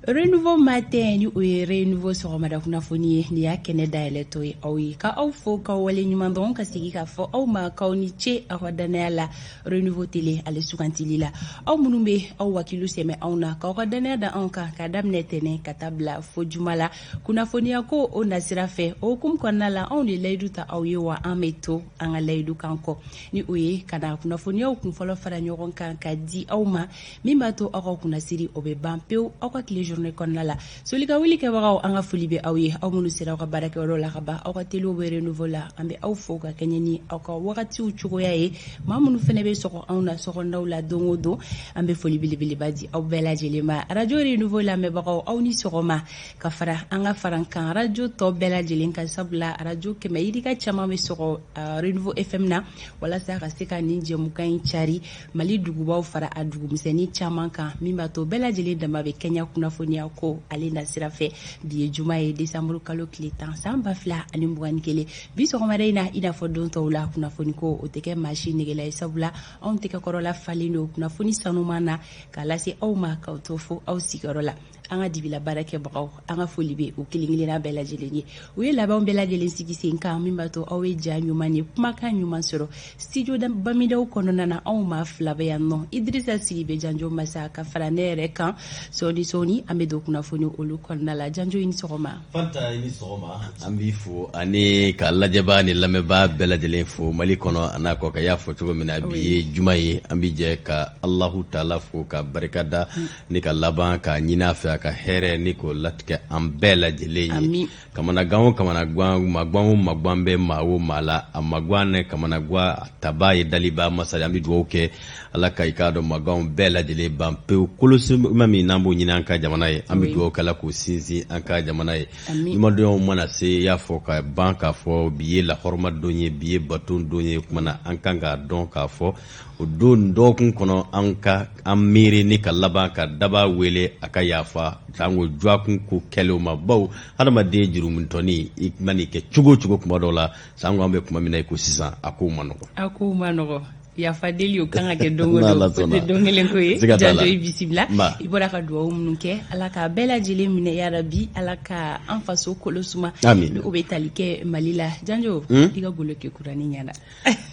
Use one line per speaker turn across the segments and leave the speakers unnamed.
Renouveau Matin, ni o ye Renouveau sɔgɔmada kunnafoni ye, nin y'a kɛnɛ dayɛlɛtɔ ye aw ye, ka aw fo, k'aw wale ɲuman dɔn, ka segin k'a fɔ aw ma k'aw ni ce aw ka danaya la Renouveau Télé ale sugantili la. Aw minnu bɛ aw wakilu sɛmɛ anw na, k'aw ka danaya da anw kan, ka daminɛ tɛnɛn ka taa bila fo juma la, kunnafoniya ko o nasira fɛ. O hukumu kɔnɔna la, anw de layidu ta aw ye, wa an bɛ to an ka layidu kan kɔ, ni o ye ka na kunnafoniyaw kunfɔlɔ fara ɲɔgɔn kan ka di aw ma, min b'a to aw ka kunnasiri o bɛ ban pewu aw ka tile journée kɔnɔna la. Soli ka wuli kɛbagaw, an ka foli bɛ aw ye, aw minnu sera aw ka baarakɛyɔrɔ la ka ban, aw ka telew bɛ Renouveau la, an bɛ aw fo ka kɛɲɛ ni aw ka wagatiw cogoya ye. Maa minnu fana bɛ sɔgɔ anw na sokɔnɔnaw la don o don, an bɛ foli belebeleba di aw bɛɛ lajɛlen ma. Radio Renouveau lamɛnbagaw, aw ni sɔgɔma, ka fara an ka farankan radio tɔ bɛɛ lajɛlen kan, sabula radio 100 yirika caman bɛ sɔgɔ Renouveau FM na, walasa ka se ka nin jɛmukan in cari Mali dugubaw fara a dugumisɛnnin caman kan, min b'a to bɛɛ lajɛlen dama bɛ kɛɲɛ kunnafoniya ko ale nasira fɛ. Bi ye juma ye, desanburu kalo tile 10, san 2021. Bi sɔgɔmada in na, i n'a fɔ don tɔw la, kunnafoni ko o tɛ kɛ maa si negela ye, sabula anw tɛgɛ kɔrɔla falen don kunnafoni sanuman na k'a lase aw ma, k'aw to fo aw sigiyɔrɔ la. An ka dibila baarakɛbagaw, an ka foli bɛ u kelen kelenna bɛɛ lajɛlen ye. U ye labɛnw bɛɛ lajɛlen sigi sen kan, min b'a to aw ye ja ɲuman ni kumakan ɲuman sɔrɔ studio Bamidaw kɔnɔna na. Anw maa fila bɛ yan nɔ, Idrissa Sidibe Janjo Masa ka fara ne yɛrɛ kan. Sɔɔni sɔɔni, an bɛ don kunnafoni olu kɔnɔna la. Janjo, i ni sɔgɔma.
Fanta, i ni sɔgɔma. An b'i fo ani ka lajɛbaa ni lamɛnbaa bɛɛ lajɛlen fo Mali kɔnɔ a n'a kɔ kan. I y'a fɔ cogo min na, bi ye juma ye, an bɛ jɛ ka Alahu taala fo ka barika da ni ka laban k'a ɲini a fɛ a ka hɛrɛ ni k'o latigɛ an bɛɛ lajɛlen ye. Kamanagan o kamanagan, magwan o magwan bɛ maa o maa la, a magwan ne kamanagan a taba ye daliba masa. An bɛ dugawu kɛ Ala ka i k'a dɔn magwanw bɛɛ lajɛlen ban pewu. Kolosima min n'an b'o ɲini an ka jamana ye, an bɛ dugawu kɛ Ala k'o sinsin an ka jamana ye. Jumadonyaw mana se, i y'a fɔ ka ban k'a fɔ bi ye lahɔrɔma don ye, bi ye baton don ye. Kuma na, an kan k'a dɔn k'a fɔ o don dɔgɔkun kɔnɔ, an ka an miiri ni ka laban ka daba wele a ka yafa sango dɔgɔkun ko kɛlenw ma, bawo hadamaden jurumutɔni, i man'i kɛ cogo o cogo, kuma dɔw la, sango an bɛ kuma min na i ko sisan, a kow man nɔgɔ.
A kow man nɔgɔ. Yafa deli o kan ka kɛ don o don, o tɛ don kelen ko ye. Janjo, i bisimila. I bɔra ka dugawu minnu kɛ, Ala k'a bɛɛ lajɛlen minɛ yarabi. Ala ka an faso kolo suma, ni o bɛ tali kɛ Mali la. Janjo, i ka golo kɛ kurani ɲɛna.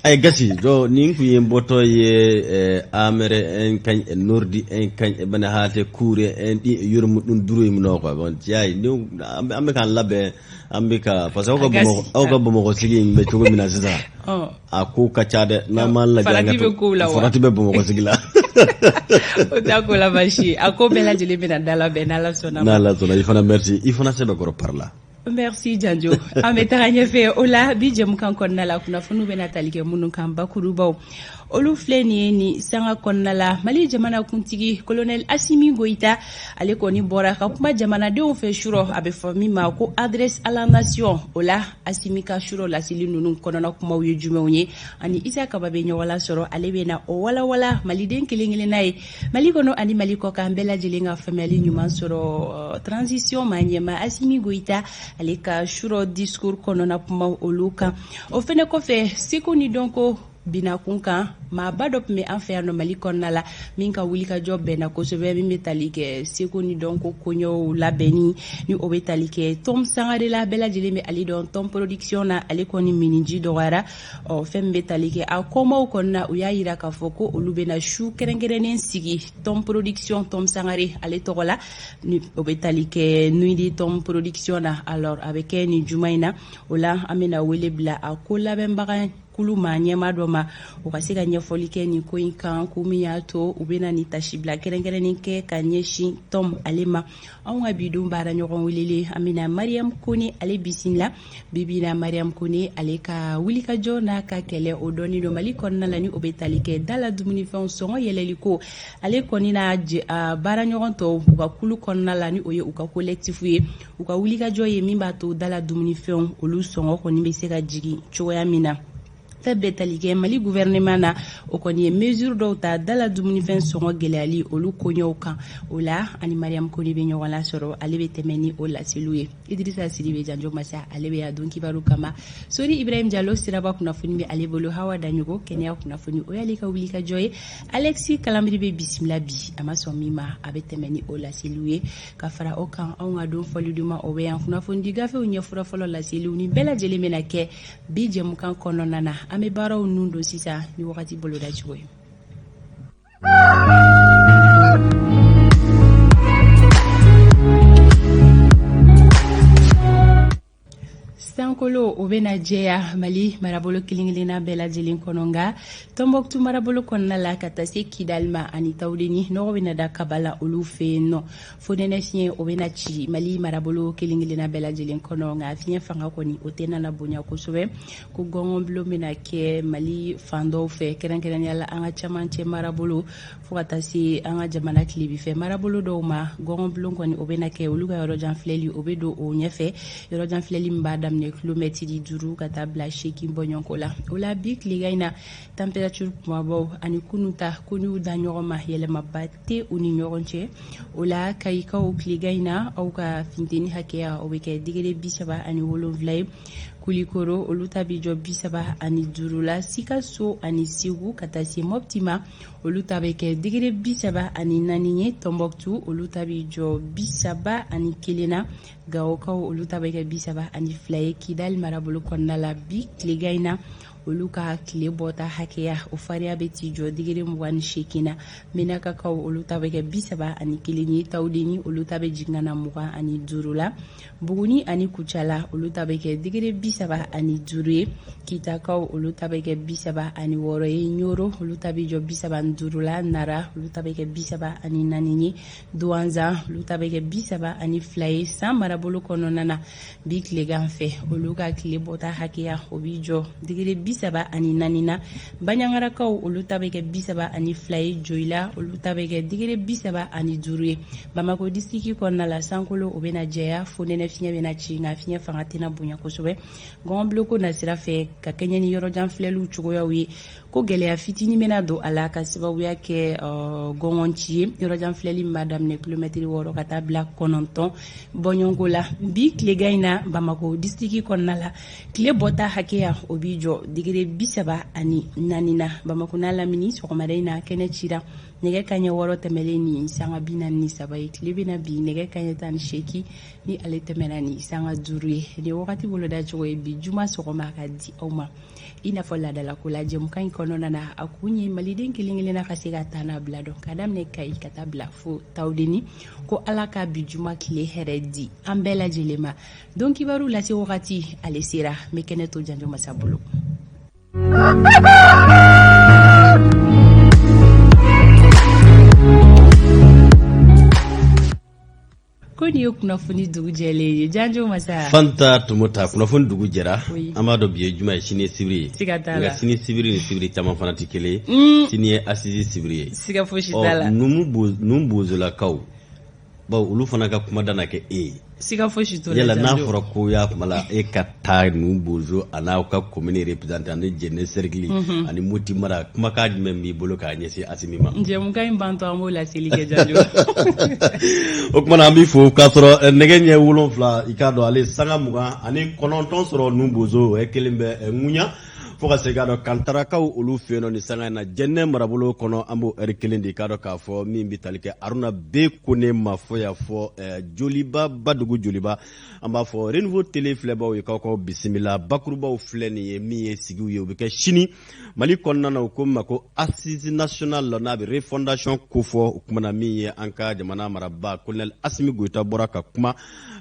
Ay gasi do nin kun ye bɔtɔ ye amere en kañ e nordi en kañ e bana haate kuure en ɗi e yurmu ɗum duro mu quoi. Bon, tiyayi ni an bɛ k'an labɛn, an bɛ ka, parce que aw ka Bamakɔ, aw ka Bamakɔ sigi in bɛ cogo min na sisan, a ko ka ca dɛ. N'an m'an lajɛ, an ka to farati bɛ Bamakɔ sigi la.
O t'a ko la baasi ye, a ko bɛɛ lajɛlen bɛna da labɛn n'Ala sɔnna.
N'Ala sɔnna. I fana merci, i fana sɛbɛkɔrɔ par la.
Merci Janjo. An bɛ taga ɲɛfɛ o la bi jɛmukan kɔnɔna la. Kunnafoniw bɛna tali kɛ minnu kan bakurubaw, olu filɛ nin ye nin sanga kɔnɔna la. Mali jamana kuntigi Colonel Assimi Goïta, ale kɔni bɔra ka kuma jamanadenw fɛ surɔ, a bɛ fɔ min ma ko adresse à la nation. O la, Assimi ka surɔ laseli ninnu kɔnɔna kumaw ye jumɛnw ye? Ani Isa Kaba bɛ ɲɔgɔn lasɔrɔ, ale bɛ na o walawala maliden kelen kelenna ye Mali kɔnɔ ani Mali kɔ kan, bɛɛ lajɛlen ka faamuyali ɲuman sɔrɔ transition ma ɲɛma Assimi Goïta, ale ka surɔ discours kɔnɔna kumaw olu kan. O fɛnɛ kɔfɛ, seko ni dɔnko bina kun kan, maaba dɔ tun bɛ an fɛ yan nɔ Mali kɔnɔna la, min ka wulikajɔ bɛnna kosɛbɛ, min bɛ tali kɛ seko ni dɔnko koɲɛw labɛnni, ni o bɛ tali kɛ Tom Sangare la. Bɛɛ lajɛlen bɛ ale dɔn Tom Production na. Ale kɔni miniji dɔgɔyara. Ɔ fɛn min bɛ tali kɛ a kɔmaw kɔnɔna, u y'a yira k'a fɔ ko olu bɛna su kɛrɛnkɛrɛnnen sigi Tom Production, Tom Sangare ale tɔgɔ la, ni o bɛ tali kɛ Nuit de Tom Production na. Alors, a bɛ kɛ nin juma in na. O la, an bɛna wele bila a ko labɛnbaga kulu ma ɲɛmaa dɔ ma, o ka se ka ɲɛfɔli kɛ nin ko in kan, ko min y'a to u bɛna nin tasibila kɛrɛnkɛrɛnnen kɛ ka ɲɛsin Tom ale ma. Anw ka bi don baara ɲɔgɔn welele, an bɛna Mariam Kone ale bisimila. Bibi na, Mariam Kone ale ka wulikajɔ n'a ka kɛlɛ, o dɔnnen don Mali kɔnɔna la, ni o bɛ tali kɛ da la dumunifɛnw sɔngɔ yɛlɛli ko. Ale kɔni n'a baara ɲɔgɔn tɔw, u ka kulu kɔnɔna la, ni o ye u ka collectif ye, u ka wulikajɔ ye min b'a to da la dumunifɛnw olu sɔngɔ kɔni bɛ se ka jigin cogoya min na. Fɛn bɛɛ tali kɛ Mali gouvernement na, o kɔni ye mesure dɔw ta dala dumunifɛn sɔngɔ gɛlɛyali olu koɲɛw kan. O la, ani Mariam Kone bɛ ɲɔgɔn lasɔrɔ, ale bɛ tɛmɛ ni o laseliw ye. Idrissa Sidibe Janjo Masa, ale bɛ yan don kibaru kama. Sori Ibrahim Jalo, siraba kunnafoni bɛ ale bolo. Hawa Daɲogo, kɛnɛya kunnafoni, o y'ale ka wulikajɔ ye. Alexis Kalambiri bɛ bisimila bi, a ma sɔn min ma, a bɛ tɛmɛ ni o laseliw ye. Ka fara o kan, anw ka don fɔli duman, o bɛ yan. Kunnafonidi gafew ɲɛfura fɔlɔ laseliw ni bɛɛ lajɛlen bɛna kɛ bi jɛmukan kɔnɔna na. An bɛ baaraw nun don sisan ni wagati boloda cogo ye. Sankolo o bɛna jɛya Mali marabolo kelen-kelenna bɛɛ lajɛlen kɔnɔ, nka Tɔnbɔkutu marabolo kɔnɔna la ka taa se Kidali ma ani Tawudeni, nɔgɔ bɛna da kaba la olu fɛ yen nɔ. Fonɛnɛ fiɲɛ o bɛna ci Mali marabolo kelen-kelenna bɛɛ lajɛlen kɔnɔ, nka fiɲɛ fanga kɔni o tɛna na bonya kosɛbɛ. Ko gɔngɔnbulon bɛna kɛ Mali fan dɔw fɛ, kɛrɛnkɛrɛnnenya la an ka camancɛ marabolo fo ka taa se an ka jamana tilebinfɛ marabolo dɔw ma. Gɔngɔnbulon kɔni o bɛna kɛ, olu ka yɔrɔjan filɛli o bɛ don o ɲɛfɛ, yɔrɔjan filɛli min b'a daminɛ kilomɛtiri 5 ka taa bila 8 bɔɲɔgɔnko la. O la, bi tilegan in na, température kumabaw ani kunu ta, ko n'u da ɲɔgɔn ma, yɛlɛmaba tɛ u ni ɲɔgɔn cɛ. O la, Kayikaw, tilegan in na, aw ka funteni hakɛya o bɛ kɛ degré 37 ye. Kulikoro, olu ta bɛ jɔ 35 la. Sikaso ani Segu ka taa se Mɔpti ma, olu ta bɛ kɛ degré 34 ye. Tɔnbɔkutu, olu ta bɛ jɔ 31 na. Gawokaw, olu ta bɛ kɛ 32 ye. Kidali marabolo kɔnɔna la, bi tilegan in na, olu ka tile bɔta hakɛya o fariya bɛ t'i jɔ degré 28 na. Menakakaw, olu ta bɛ kɛ 31 ye. Tawudeni, olu ta bɛ jigin ka na 25 la. Buguni ani Kucala, olu ta bɛ kɛ degré 35 ye. Kitakaw, olu ta bɛ kɛ 36 ye. Ɲoro, olu ta bɛ jɔ 35 la. Nara, olu ta bɛ kɛ 34 ye. Duwanzan, olu ta bɛ kɛ 32 ye. San marabolo kɔnɔna na, bi tilegan fɛ, olu ka tile bɔta hakɛya o b'i jɔ degré 34 na. Baɲangarakaw, olu ta bɛ kɛ 32 ye. Joyila, olu ta bɛ kɛ degré 35 ye. Bamako disiriki kɔnɔna la, sankolo o bɛna jɛya, fonɛnɛ fiɲɛ bɛna ci, nka fiɲɛ fanga tɛna bonya kosɛbɛ. Gɔngɔnbuloko nasira fɛ, ka kɛɲɛ ni yɔrɔjan filɛliw cogoyaw ye, ko gɛlɛya fitinin bɛna don a la ka sababuya kɛ gɔngɔn ci ye. Yɔrɔjan filɛli min b'a daminɛ kilomɛtiri 6 ka taa bila 9 bɔɲɔgɔnko la. Bi tilegan in na, Bamako disiriki kɔnɔna la, tile bɔta hakɛya o b'i jɔ degré 34 na. Bamako n'a lamini, sɔgɔmada in na, kɛnɛ cira nɛgɛ kaɲɛ 6 tɛmɛlen ni sanga 43 ye. Tile bɛna bin nɛgɛ kaɲɛ 18 ni ale tɛmɛna ni sanga 5 ye. Nin wagati boloda cogo ye bi juma sɔgɔma ka di aw ma i n'a fɔ laadalako la. Jɛmukan in kɔnɔna na, a kun ye maliden kelen kelenna ka se ka taa n'a bila dɔn, ka daminɛ Kayi ka taa bila fo Tawudeni. Ko Ala ka bi juma tile hɛrɛ di an bɛɛ lajɛlen ma. Don kibaru lase wagati ale sera, n bɛ kɛnɛ to Janjo Masa bolo. Ko nin ye kunnafoni dugu jɛlen ye, Janjo Masa.
Fanta Tomota, kunnafoni dugu jɛra. An b'a dɔn bi ye juma ye, sini ye sibiri ye.
Siga t'a la.
Nka sini sibiri ni sibiri caman fana tɛ kelen ye. Sini ye assise sibiri ye.
Siga fosi t'a la.
Numu bozolakaw, bawo olu fana ka kuma da na kɛ e ye.
Siga fosi t'o
la. Yala n'a fɔra ko y'a kuma la e ka taa Numu Bozo a n'aw ka commune représentant ani Jɛnɛ cercle ani Moti mara, kumakan jumɛn b'i bolo k'a ɲɛsin Asimi ma?
Jɛmukan in bantɔ, an b'o laseli kɛ, Janjo.
O tuma na an b'i fo k'a sɔrɔ nɛgɛ ɲɛ 7, i k'a dɔn ale sanga 29 sɔrɔ Numu Bozo, o ye kelen bɛ ŋuɲa fo ka se k'a dɔn Kantarakaw olu fɛ yen nɔ. Ni sanga in na, Jɛnɛ marabolo kɔnɔ, an b'o ɛri kelen di, k'a dɔn k'a fɔ min bɛ tali kɛ Aruna B Kone ma fɔ y'a fɔ Joliba, Badugu Joliba. An b'a fɔ Renouveau Télé filɛbaw ye k'aw bisimila. Bakurubaw filɛ nin ye, min ye sigiw ye, o bɛ kɛ sini Mali kɔnɔna na, u ko ma ko assise nationale la, n'a bɛ refondation kofɔ. O kuma na, min ye an ka jamana marabaa colonel Asimi Goyita bɔra ka kuma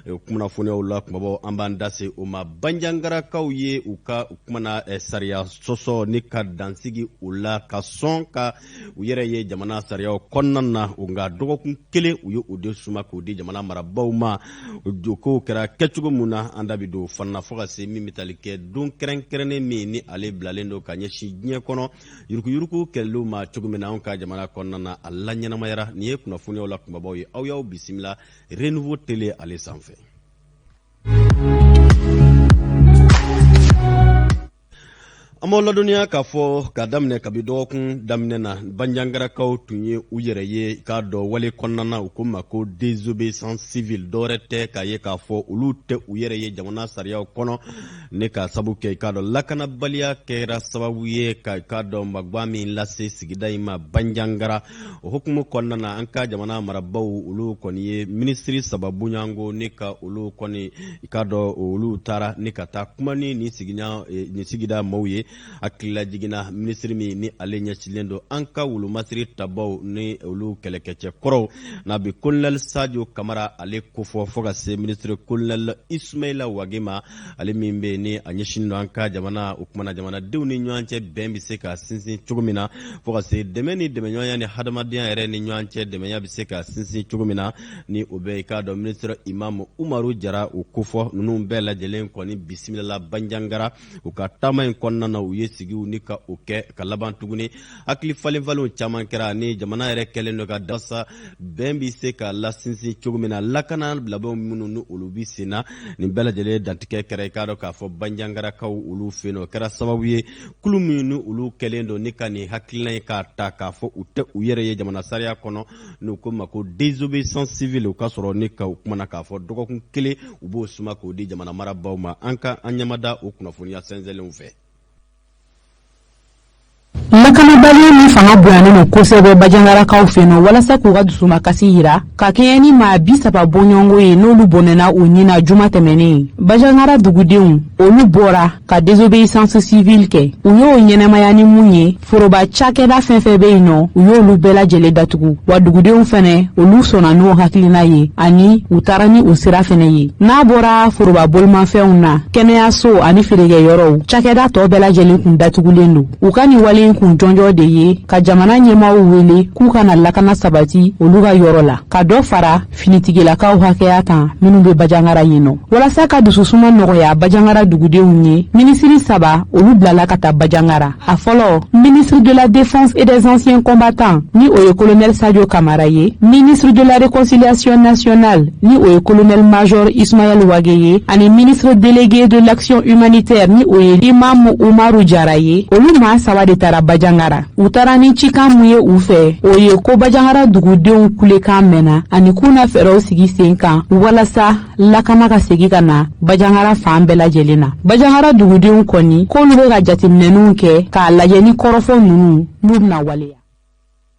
kunnafoniyaw la kumabaw, an b'an da se o ma. Banjangarakaw ye u ka kuma na sariya sɔsɔ ni ka dansigi u la ka sɔn ka u yɛrɛ ye jamana sariyaw kɔnɔna na, nka dɔgɔkun kelen u ye o de suma k'o di jamana marabaaw ma. O kow kɛra kɛcogo mun na, an da bɛ don fana na fo ka se min bɛ tali kɛ don kɛrɛnkɛrɛnnen min ni ale bilalen don ka ɲɛsin diɲɛ kɔnɔ yuruguyurugu kɛlɛliw ma, cogo min na anw ka jamana kɔnɔna na a laɲɛnamayara. Nin ye kunnafoniyaw la kunbabaw ye. Aw y'aw bisimila Renouveau Télé ale sanfɛ. An b'aw ladɔnniya k'a fɔ k'a daminɛ kabi dɔgɔkun daminɛ na, Banjangarakaw tun ye u yɛrɛ ye k'a dɔn wale kɔnɔna na, u ko ma ko désobéissance civile. Dɔwɛrɛ tɛ k'a ye k'a fɔ olu tɛ u yɛrɛ ye jamana sariyaw kɔnɔ, ne ka sabu kɛ i k'a dɔn lakanabaliya kɛra sababu ye ka i k'a dɔn magwan min lase sigida in ma Banjangara. O hukumu kɔnɔna na, an ka jamana marabaw olu kɔni ye minisiri saba bonyanko ne ka olu kɔni i k'a dɔn olu taara ne ka taa kuma ni nin sigida maaw ye. Hakililajigin na, minisiri min ni ale ɲɛsinnen don an ka wolomasiri tabaw ni olu kɛlɛkɛcɛ kɔrɔw, n'a bɛ kolonɛli Sajo Kamara ale kofɔ, fo ka se minisiri kolonɛli Ismaila Wage ma, ale min bɛ ni a ɲɛsinnen don an ka jamana, o kumana jamanadenw ni ɲɔgɔn cɛ bɛn bɛ se ka sinsin cogo min na, fo ka se dɛmɛ ni dɛmɛɲɔgɔnya ni hadamadenya yɛrɛ ni ɲɔgɔn cɛ dɛmɛya bɛ se ka sinsin cogo min na, ni o bɛ i k'a dɔn minisiri Imamu Umaru Jara o kofɔ. Ninnu bɛɛ lajɛlen kɔni bisimilala Banjangara. U ka taama in kɔnɔna na, u ye sigiw ni ka o kɛ ka laban tuguni. Hakili falenfalenw caman kɛra ni jamana yɛrɛ kɛlen don ka dasa bɛn bɛ se ka lasinsin cogo min na, lakana labɛnw minnu ni olu bɛ sen na, nin bɛɛ lajɛlen dantigɛ kɛra i k'a dɔn k'a fɔ Banjangarakaw olu fɛ yen. O kɛra sababu ye kulu min ni olu kɛlen don ni ka nin hakilina ye k'a ta k'a fɔ u tɛ u yɛrɛ ye jamana sariya kɔnɔ, n'u ko ma ko désobéissance civile, u ka sɔrɔ ni ka u kumana k'a fɔ dɔgɔkun kelen u b'o suma k'o di jamana marabaw ma. An ka an ɲɛmada o kunnafoniya sɛnsɛnlenw fɛ.
Lakanabaliya min fanga bonyanen don kosɛbɛ Bajangarakaw fɛ nɔ, walasa k'u ka dusumakasi yira ka kɛɲɛ ni maa 30 bɔɲɔgɔnko ye n'olu bɔnɛna u ni na juma tɛmɛnen, Bajangara dugudenw olu bɔra ka désobéissance civile kɛ. U y'o ɲɛnamaya ni mun ye? Foroba cakɛda fɛn fɛn bɛ yen nɔ, u y'olu bɛɛ lajɛlen datugu. Wa dugudenw fɛnɛ, olu sɔnna n'o hakilina ye ani u taara ni o sira fɛnɛ ye. N'a bɔra foroba bolimafɛnw na, kɛnɛyaso ani feerekɛyɔrɔw, cakɛda tɔ bɛɛ lajɛlen kun datugulen don. U ka nin wale in kun jɔnjɔn de ye ka jamana ɲɛmaaw wele k'u ka na lakana sabati olu ka yɔrɔ la, ka dɔ fara finitigilakaw hakɛya kan minnu bɛ Bajangara yen nɔ. Walasa ka dususuma nɔgɔya Bajangara dugudenw ye, minisiri saba olu bilala ka taa Bajangara. A fɔlɔ, ministre de la Défense et des Anciens Combattants, ni o ye colonel Sadio Kamara ye, ministre de la Réconciliation nationale, ni o ye colonel major Ismaël Wage ye, ani ministre délégué de l'Action humanitaire, ni o ye Imam Umaru Jara ye. Olu maa saba de taara Bajangara. U taara ni cikan mun ye u fɛ? O ye ko Bajangara dugudenw kulekan mɛnna ani k'u na fɛɛrɛw sigi sen kan walasa lakana ka segi ka na Bajangara fan bɛɛ lajɛlen na. Bajangara dugudenw kɔni k'olu bɛ ka jateminɛniw kɛ k'a lajɛ ni kɔrɔfɔ ninnu n'u bɛna waleya.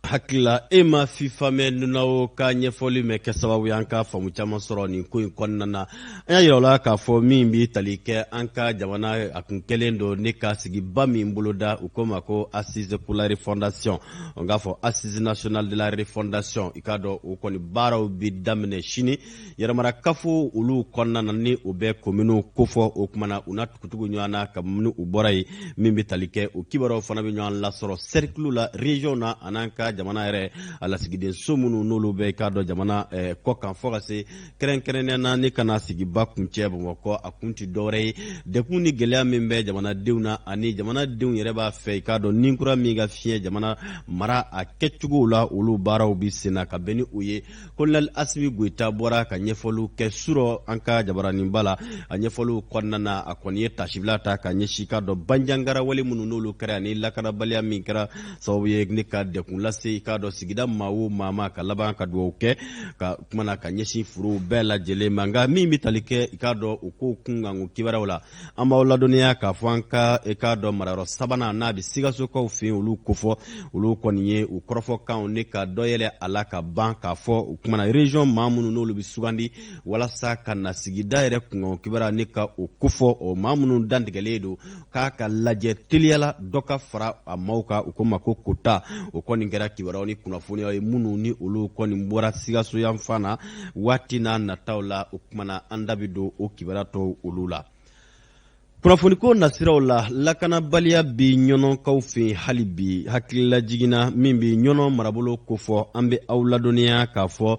Hakilila e ma FIFA mɛn nunawo ka ɲɛfɔli mɛn kɛ sababu ye an ka faamu caman sɔrɔ nin ko in kɔnɔna na. An y'a yira o la k'a fɔ min bɛ tali kɛ an ka jamana, a kun kɛlen don ne ka sigiba min boloda, u ko ma ko Assise pour la refondation, n k'a fɔ Assise nationale de la refondation, i k'a dɔn o kɔni baaraw bɛ daminɛ sini yɛrɛmara kafo olu kɔnɔna na, ni o bɛ kominiw kofɔ. O kumana u na tugutugu ɲɔgɔn na kabini u bɔra yen. Min bɛ tali kɛ o kibaruyaw fana bɛ ɲɔgɔn lasɔrɔ cercle la, région na, a n'an ka jamana yɛrɛ a lasigidenso minnu n'olu bɛ i k'a dɔn jamana kɔ kan, fo ka se kɛrɛnkɛrɛnnenya na ni kana sigiba kuncɛ Bamakɔ. A kun tɛ dɔwɛrɛ ye dekun ni gɛlɛya min bɛ jamanadenw na, ani jamanadenw yɛrɛ b'a fɛ i k'a dɔn ni kura min ka fiɲɛ jamana mara a kɛcogo la, olu baaraw bɛ sen na ka bɛn ni o ye. Kolonɛli Asimi Goyita bɔra ka ɲɛfɔliw kɛ surɔ an ka jabaraninba la. A ɲɛfɔliw kɔnɔna na, a kɔni ye tasibila ta ka ɲɛsin k'a dɔn Banjangara wale minnu n'olu kɛra ani lakanabaliya min kɛra sababu ye ne ka dɛkun lase i k'a dɔn sigida maa o maa ma, ka laban ka dugawu kɛ ka kumana ka ɲɛsin forow bɛɛ lajɛlen ma. Nka min bɛ tali kɛ i k'a dɔn o kow kunkanko kibaruyaw la, an b'aw ladɔnniya k'a fɔ an ka i k'a dɔn marayɔrɔ sabanan n'a bɛ Sikasokaw fɛ yen, olu kofɔ, olu kɔni ye u kɔrɔfɔkanw ne ka dɔ yɛlɛ a la ka ban k'a fɔ o kumana région maa minnu n'olu bɛ sugandi walasa ka na sigida yɛrɛ kunkanko kibaruya ne ka o kofɔ, o maa minnu dantigɛlen don k'a ka lajɛ teliyala dɔ ka fara a maaw kan, u ko ma ko quota. O kɔni kɛra kibaruyaw ni kunnafoniyaw ye minnu ni olu kɔni bɔra Sikaso yanfan na. Waati n'a nataw la, o kumana an da bɛ don o kibaruya tɔw olu la. Kunnafoniko nasiraw la, lakanabaliya bi Ɲɔnɔkaw fɛ yen hali bi. Hakililajigin na, min bɛ Ɲɔnɔ marabolo kofɔ, an bɛ aw ladɔnniya k'a fɔ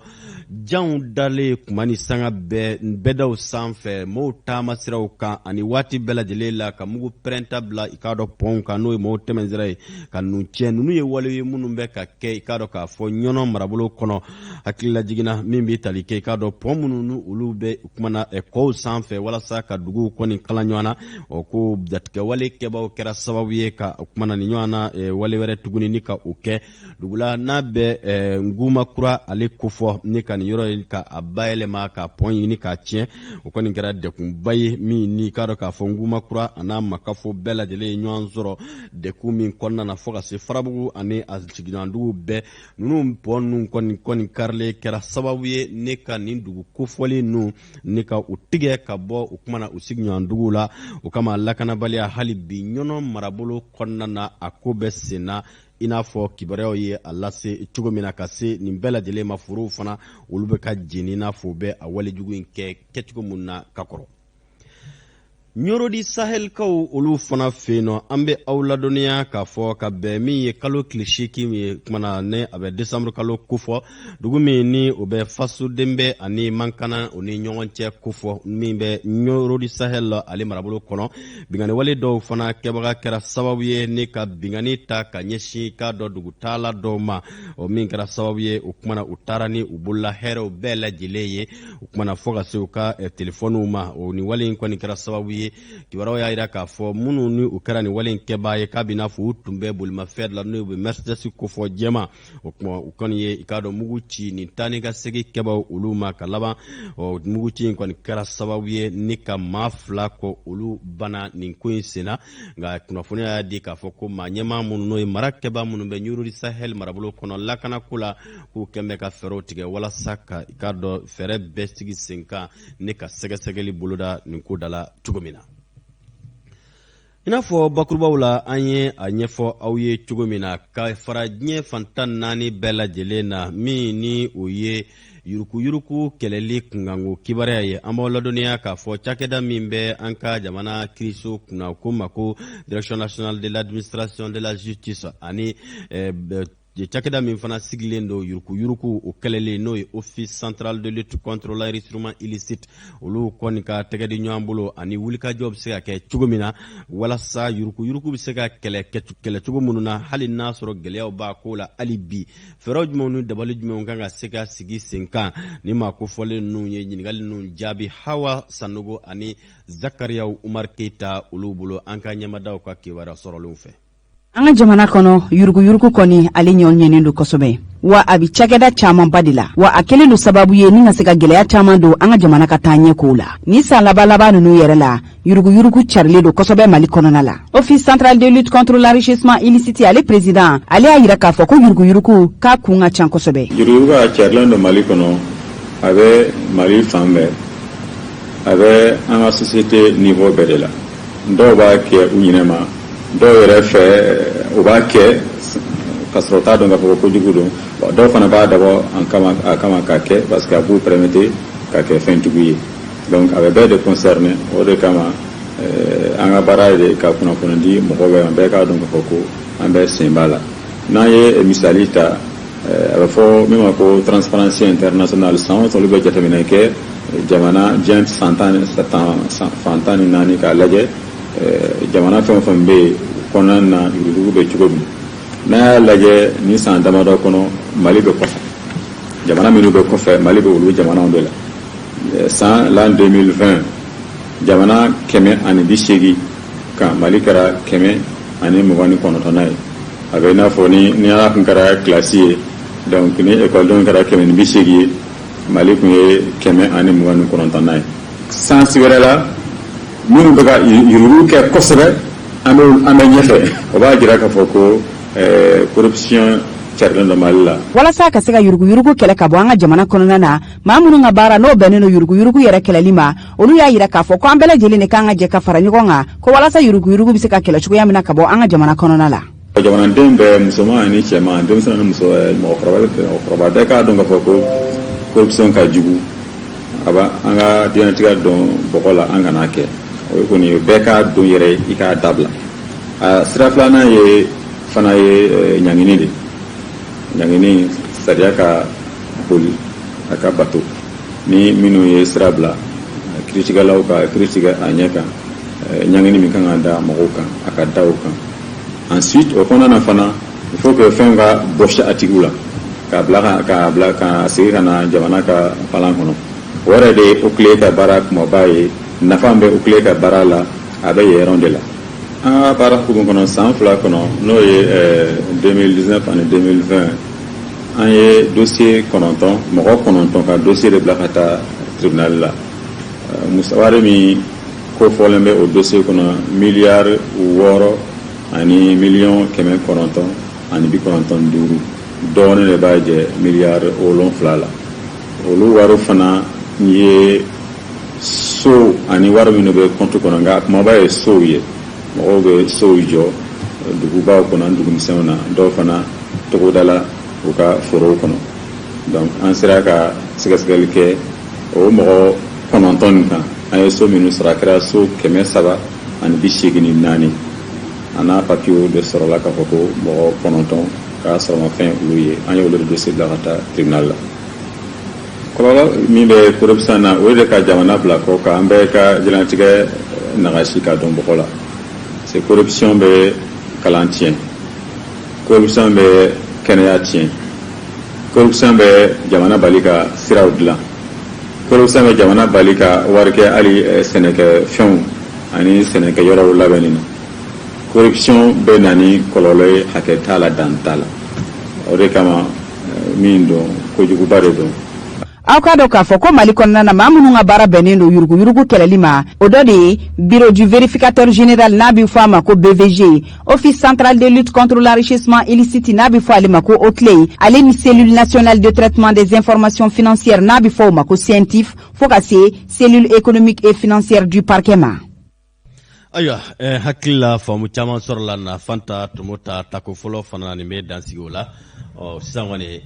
janw dalen kuma ni sanga bɛɛ bɛdaw sanfɛ maaw taamasiraw kan, ani waati bɛɛ lajɛlen la ka mugu pɛrɛnta bila i k'a dɔn pɔnw kan, n'o ye maaw tɛmɛnsira ye, ka ninnu tiɲɛ. Ninnu ye wale ye minnu bɛ ka kɛ i k'a dɔn k'a fɔ Ɲɔnɔ marabolo kɔnɔ. Hakililajigin na, min bɛ tali kɛ i k'a dɔn pɔn minnu ni olu bɛ kumana kɔw sanfɛ walasa ka duguw kɔni kala ɲɔgɔn na. O ko jatigɛwale kɛbaw kɛra sababu ye ka o kumana nin ɲɔgɔn na wale wɛrɛ tuguni ni ka o kɛ dugu la n'a bɛ Nguma Kura ale kofɔ, ni ka nin yɔrɔ in ka a bayɛlɛma ka pɔn ɲini k'a tiɲɛ. O kɔni kɛra dekunba ye min ni k'a dɔn k'a fɔ Nguma Kura a n'a makafo bɛɛ lajɛlen ye ɲɔgɔn sɔrɔ dekun min kɔnɔna na, fo ka se Farabugu ani a sigiɲɔgɔndugu bɛɛ. Ninnu pɔn ninnu kɔni karilen kɛra sababu ye ne ka nin dugu kofɔlen ninnu ni ka u tigɛ ka bɔ o kuma na u sigiɲɔgɔnduguw la. O kama lakanabaliya hali bi Ɲɔnɔ marabolo kɔnɔna na, a ko bɛ sen na, i n'a fɔ kibaruyaw ye a lase cogo min na ka se nin bɛɛ lajɛlen ma. Forow fana, olu bɛ ka jeni i n'a fɔ u bɛ a walejugu in kɛ kɛcogo mun na ka kɔrɔ. Ɲɔrɔ di Sahelkaw olu fana fɛ yen nɔ, an bɛ aw ladɔnniya k'a fɔ ka bɛn min ye kalo tile 8 ye kumana ne a bɛ desanburu kalo kofɔ, dugu min ni o bɛ Fasodenbɛ ani Mankana o ni ɲɔgɔn cɛ kofɔ, min bɛ Ɲɔrɔ di Sahel ale marabolo kɔnɔ, binkanniwale dɔw fana kɛbaga kɛra sababu ye ni ka binkanni ta ka ɲɛsin k'a dɔn dugutaala dɔw ma. O min kɛra sababu ye o kumana u taara ni u bolola hɛrɛw bɛɛ lajɛlen ye, o kumana fo ka se u ka telefɔniw ma. O ni wale in kɔni kɛra sababu ye, kibaruyaw y'a jira k'a fɔ minnu ni u kɛra nin wale in kɛbaa ye, k'a b'i n'a fɔ u tun bɛ bolimafɛn la, n'o bɛ Mercedes kofɔ jɛma. O kuma u kɔni ye i k'a dɔn mugu ci nin taa ni ka segin kɛbaw olu ma ka laban. Ɔ mugu ci in kɔni kɛra sababu ye ni ka maa 2 kɔ olu bana nin ko in senna. Nka kunnafoniya y'a di k'a fɔ ko maa ɲɛmaa minnu, n'o ye mara kɛbaa minnu bɛ Ɲɔrɔ di Sahel marabolo kɔnɔ lakanako la, k'u kɛn bɛ ka fɛɛrɛw tigɛ walasa ka i k'a dɔn fɛɛrɛ bɛɛ sigi sen kan ni ka sɛgɛsɛgɛli boloda nin ko da la cogo min na. I n'a fɔ bakurubaw la an ye a ɲɛfɔ aw ye cogo min na, ka fara diɲɛ fan 14 bɛɛ lajɛlen na, min ni o ye yurukuyuruku kɛlɛli kunkanko kibaruya ye, an b'aw ladɔnniya k'a fɔ cakɛda min bɛ an ka jamana kiriso kunna ko ma ko Direction nationale de l'administration de la justice, ani cakɛda min fana sigilen don yurukuyuruku o kɛlɛli, n'o ye Office central de lutte contre l'enrichissement illicite, olu kɔni ka tɛgɛ di ɲɔgɔn bolo ani wulikajɔ bɛ se ka kɛ cogo min na walasa yurukuyuruku bɛ se ka kɛlɛ kɛlɛcogo minnu na, hali n'a sɔrɔ gɛlɛyaw b'a ko la hali bi, fɛɛrɛw jumɛnw ni dabali jumɛnw kan ka se ka sigi sen kan. Ni maa kofɔlen ninnu ye ɲininkali ninnu jaabi Hawa Sanogo ani Zakariyaw Umar Keyita olu bolo, an ka ɲɛmadaw ka kibaruya sɔrɔlenw fɛ.
An ka jamana kɔnɔ, yuruguyurugu kɔni ale ɲɔ ɲɛnen don kosɛbɛ, wa a bɛ cakɛda camanba de la, wa a kɛlen don sababu ye ni ka se ka gɛlɛya caman don an ka jamana ka taa ɲɛ kow la. Ni san laban laban ninnu yɛrɛ la, yuruguyurugu carilen don kosɛbɛ Mali kɔnɔna la. Office central de lutte contre l'enrichissement illicite ale président, ale y'a yira k'a fɔ ko yuruguyurugu k'a kun ka ca kosɛbɛ.
Yuruguyurugu a carilen don Mali kɔnɔ, a bɛ Mali fan bɛɛ, a bɛ an ka société niveau bɛɛ de la. Dɔw b'a kɛ u ɲinɛ ma, dɔw yɛrɛ fɛ u b'a kɛ ka sɔrɔ u t'a dɔn k'a fɔ ko kojugu don. Dɔw fana b'a dabɔ a kama k'a kɛ parce que a b'u permettre ka kɛ fɛntigiw ye. Donc a bɛ bɛɛ de concerner. O de kama an ka baara ye ka kunnafoni di mɔgɔw bɛɛ ma, bɛɛ k'a dɔn k'a fɔ ko an bɛɛ sen b'a la. N'an ye misali ta, a bɛ fɔ min ma ko Transparency International, san o san olu bɛ jateminɛ kɛ jamana diɲɛ fan 14 k'a lajɛ jamana fɛn o fɛn bɛ yen kɔnɔna na, yuruguyurugu bɛ cogo min. N'a y'a lajɛ nin san damadɔ kɔnɔ, Mali bɛ kɔfɛ. Jamana minnu bɛ kɔfɛ, Mali bɛ olu jamanaw de la. San l'an 2020, jamana 180 kan, Mali kɛra 129nan ye. A bɛ i n'a fɔ ni ala tun kɛra kilasi ye, donc ni ekɔlidenw kɛra 180 ye, Mali tun ye 129nan ye. Sens wɛrɛ la, minnu bɛ ka yuruguyurugu kɛ kosɛbɛ, an bɛ ɲɛfɛ. O b'a jira k'a fɔ ko corruption carilen don Mali la.
Walasa ka se ka yuruguyurugu kɛlɛ ka bɔ an ka jamana kɔnɔna na, maa minnu ka baara n'o bɛnnen don yuruguyurugu yɛrɛ kɛlɛli ma, olu y'a yira k'a fɔ ko an bɛɛ lajɛlen de kan ka jɛ ka fara ɲɔgɔn kan ko walasa yuruguyurugu bɛ se ka kɛlɛ cogoya min na ka bɔ an ka jamana kɔnɔna la.
Jamanaden bɛɛ, musoman ani cɛman, denmisɛnnin ni muso, mɔgɔkɔrɔba, bɛɛ k'a dɔn k'a fɔ ko corruption ka jugu, a b'a an ka diɲɛlatigɛ dɔn bɔgɔ la, an kana kɛ. O ye kɔni bɛɛ k'a dɔn yɛrɛ, i k'a dabila. A sira filanan ye fana ye ɲangini de. Ɲangini, sariya ka boli, a ka bato. Ni minnu ye sira bila, kiiritigɛlaw ka kiiri tigɛ a ɲɛ kan. Ɲangini min kan ka da mɔgɔw kan, a ka da o kan. Ensuite, o kɔnɔna na fana, il faut que fɛn ka bɔsi a tigiw la k'a bila ka segin ka na jamana ka falan kɔnɔ. O yɛrɛ de ye OCLEI ka baara kumaba ye. Nafa bɛ OCLEI ka baara la. A bɛ yen yɔrɔ de la. An ka baara hukumu kɔnɔ, san 2 kɔnɔ, n'o ye 2019 ani 2020, an ye dossier 9, mɔgɔ 9 ka dossier de bila ka taa tribunal la. Wari min ko fɔlen bɛ o dossier kɔnɔ, miliyari 6 ani miliyɔn 995, dɔɔnin de b'a jɛ miliyari 7 la. Olu wari fana ye so ani wari minnu bɛ compte kɔnɔ, nka kumaba ye sow ye. Mɔgɔw bɛ sow jɔ dugubaw kɔnɔ ani dugumisɛnw na, dɔw fana togoda la, u ka forow kɔnɔ. Donc an sera ka sɛgɛsɛgɛli kɛ o mɔgɔ 9 nin kan. An ye so minnu sɔrɔ, a kɛra so 384. A n'a papiyew de sɔrɔla k'a fɔ ko mɔgɔ 9 k'a sɔrɔmafɛn olu ye. An ye olu de dossier bila ka taa tribunal la. Kɔlɔlɔ min bɛ corruption na, o de ka jamana bila kɔ kan, an bɛɛ ka diɲɛlatigɛ nagasi ka dɔn bɔgɔ la. C'est corruption bɛ kalan tiɲɛ, corruption bɛ kɛnɛya tiɲɛ, corruption bɛ jamana bali ka siraw dilan, corruption bɛ jamana bali ka wari kɛ hali sɛnɛkɛfɛnw ani sɛnɛkɛ yɔrɔw labɛnni na. Corruption bɛ na ni kɔlɔlɔ ye, hakɛ t'a la, dan t'a la. O de kama min don, kojuguba de don.
Aw k'a dɔn k'a fɔ ko Mali kɔnɔna na, maa minnu ka baara bɛnnen don yuruguyurugu kɛlɛli ma, o dɔ de ye Bureau du vérificateur général, n'a bɛ fɔ a ma ko BVG, Office central de lutte contre l'enrichissement illicite, n'a bɛ fɔ ale ma ko OCLEI, ale ni Cellule nationale de traitement des informations financières, n'a bɛ fɔ o ma ko CENTIF, fo ka se Cellule économique et financière du parquet ma.
Ayiwa, hakili la faamu caman sɔrɔla na. Fanta Tomota tako fɔlɔ fana, nin bɛ dansigi o la. Ɔ, sisan kɔni,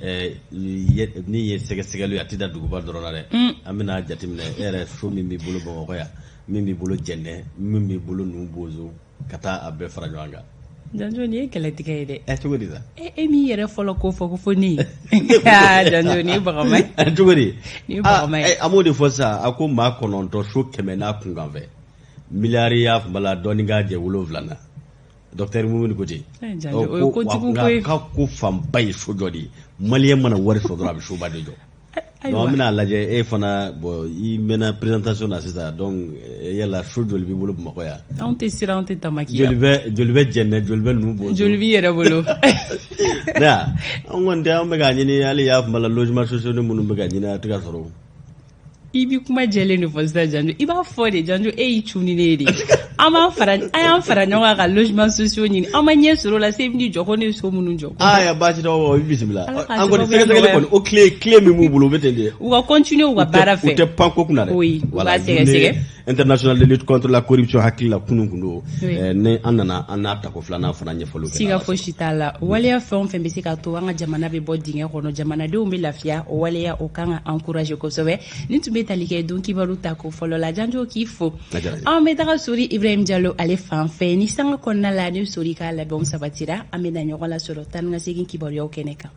min ye sɛgɛsɛgɛli ye, a tɛ da duguba dɔrɔn na dɛ. An bɛna jateminɛ e yɛrɛ, so min b'i bolo Bamakɔ yan, min b'i bolo Jɛnɛ, min b'i bolo Nubozo, ka taa a bɛɛ fara ɲɔgɔn kan.
Janjo, nin ye kɛlɛtigɛ ye dɛ.
Ɛ, cogo di sa?
E min yɛrɛ fɔlɔ ko fɔ ko fo ne ye. Janjo, nin ye bagama ye.
Cogo di?
Nin ye bagama ye.
An b'o de fɔ sisan. A ko maa 9, so 100 n'a kunkanfɛ, miliyari y'a bala dɔɔni ka jɛ 7 na. Docteur Mumuni ko ten.
Janjo, o ye kojugu ko ye.
K'a ko fanba ye sojɔ de ye. Maliyɛn mana wari sɔrɔ dɔrɔn, a bɛ soba de jɔ. Donc an bɛna lajɛ, e fana, bon, i mɛnna présentation na sisan. Donc yala so joli b'i bolo Bamakɔ yan?
Anw tɛ siran, anw tɛ tamaki.
Joli bɛ Jɛnɛ, joli bɛ Nubozo?
Joli b'i yɛrɛ bolo?
Ne ya, an kɔni tɛ, an bɛ k'a ɲini hali y'a kuma la, logement sociaux minnu bɛ ka ɲini, a tɛ ka sɔrɔ.
I bi kuma jɛlen de fɔ sisan, Janjo. I b'a fɔ de, Janjo, e y'i cu ni ne ye de. An b'an fara, an y'an fara ɲɔgɔn kan ka logement sociaux ɲini, an ma ɲɛ sɔrɔ o la. Se b'i jɔ ko ne ye so minnu jɔ.
Aa ya, baasi tɛ o, i bisimila. An kɔni, sɛgɛsɛgɛli kɔni, o clé min b'u bolo, u bɛ ten de.
U ka continuer u ka baara fɛ.
U tɛ pan ko kunna dɛ.
Oui, u b'a sɛgɛsɛgɛ.
International de lutte contre la corruption, hakili la kunun kun don. Ni an nana, an n'a tako filanan fana ɲɛfɔliw kɛ.
Siga fosi t'a la, waleya fɛn o fɛn bɛ se k'a to an ka jamana bɛ bɔ dingɛ kɔnɔ, jamanadenw bɛ lafiya, o waleya o kan ka encourager kosɛbɛ. Nin tun bɛ tali kɛ don kibaru tako fɔlɔ la. Janjo, k'i fo. An bɛ taga Sori Ibrahim Jalo ale fan fɛ ni sanga kɔnɔna la. Ni Sori k'a labɛnw sabatira, an bɛ na ɲɔgɔn lasɔrɔ tan ni ka segin kibaruyaw kɛnɛ kan.